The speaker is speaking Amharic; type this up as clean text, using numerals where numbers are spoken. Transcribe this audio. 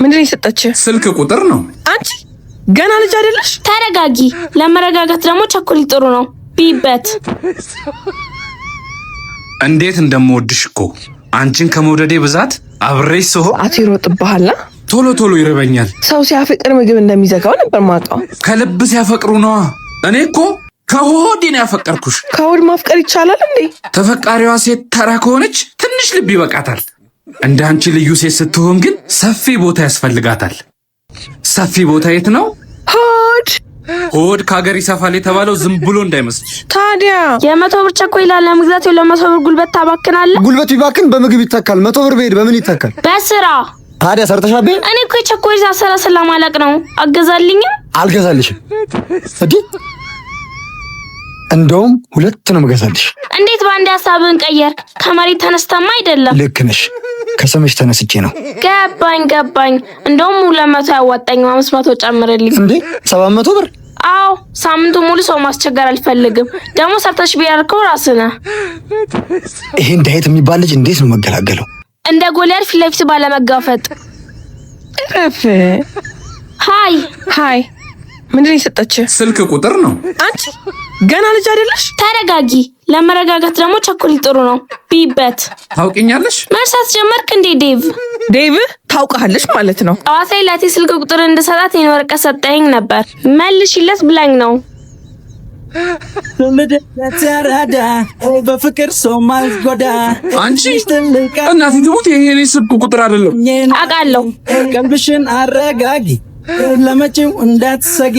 ምንድን ነው የሰጠች? ስልክ ቁጥር ነው። አንቺ ገና ልጅ አይደለሽ? ተረጋጊ። ለመረጋጋት ደግሞ ቸኮሌት ጥሩ ነው። ቢበት። እንዴት እንደምወድሽ እኮ። አንቺን ከመውደዴ ብዛት አብሬሽ ስሆን ሰዓት ይሮጥብሃል። ቶሎ ቶሎ ይርበኛል። ሰው ሲያፈቅር ምግብ እንደሚዘጋው ነበር ማውቀው። ከልብ ሲያፈቅሩ ነዋ። እኔ እኮ ከሆዴ ነው ያፈቀርኩሽ። ከሆድ ማፍቀር ይቻላል እንዴ? ተፈቃሪዋ ሴት ተራ ከሆነች ትንሽ ልብ ይበቃታል። እንደ አንቺ ልዩ ሴት ስትሆን ግን ሰፊ ቦታ ያስፈልጋታል። ሰፊ ቦታ የት ነው? ሆድ። ሆድ ከሀገር ይሰፋል የተባለው ዝም ብሎ እንዳይመስልሽ። ታዲያ የ100 ብር ቸኮሌት ለመግዛት የ200 ብር ጉልበት ታባክናለህ። ጉልበት ቢባክን በምግብ ይተካል። 100 ብር ብሄድ በምን ይተካል? በስራ። ታዲያ ሰርተሻቤ? እኔ እኮ የቸኮሌት አሰራር ስለማላውቅ ነው። አገዛልኝም? አልገዛልሽም። እንዴ፣ እንደውም ሁለት ነው የምገዛልሽ። እንዴት በአንድ ሀሳብህን ቀየርክ? ከመሬት ተነስተማ አይደለም። ልክ ነሽ። ከስምሽ ተነስቼ ነው። ገባኝ ገባኝ። እንደውም 200 አያዋጣኝም፣ 500 ጨምርልኝ። እንዴ፣ 700 ብር? አዎ፣ ሳምንቱ ሙሉ ሰው ማስቸገር አልፈልግም። ደግሞ ሰርተሽ ቢያልከው ራስህ ነህ። ይሄን ዳዊት የሚባል ልጅ እንዴት ነው መገላገለው? እንደ ጎልያድ ፊት ለፊት ባለመጋፈጥ። እረፍ። Hi። Hi። ምንድን ነው የሰጠች? ስልክ ቁጥር ነው። አንቺ ገና ልጅ አይደለሽ? ተረጋጊ። ለመረጋጋት ደግሞ ቸኮሌት ጥሩ ነው። ቢበት። ታውቂኛለሽ? መርሳት ጀመርክ እንዴ ዴቭ? ዴቭ ታውቃለች ማለት ነው። ጠዋት ላይ ላቴ ስልክ ቁጥር እንድሰጣት የኔ ወረቀት ሰጠኝ ነበር። መልሽለት ብላኝ ነው። ተረዳ በፍቅር ሰው ማልጎዳ። አንቺ፣ እናቴ ትሙት ይሄ የኔ ስልክ ቁጥር አይደለም። አውቃለሁ። ቀልብሽን አረጋጊ፣ ለመጪው እንዳትሰጊ።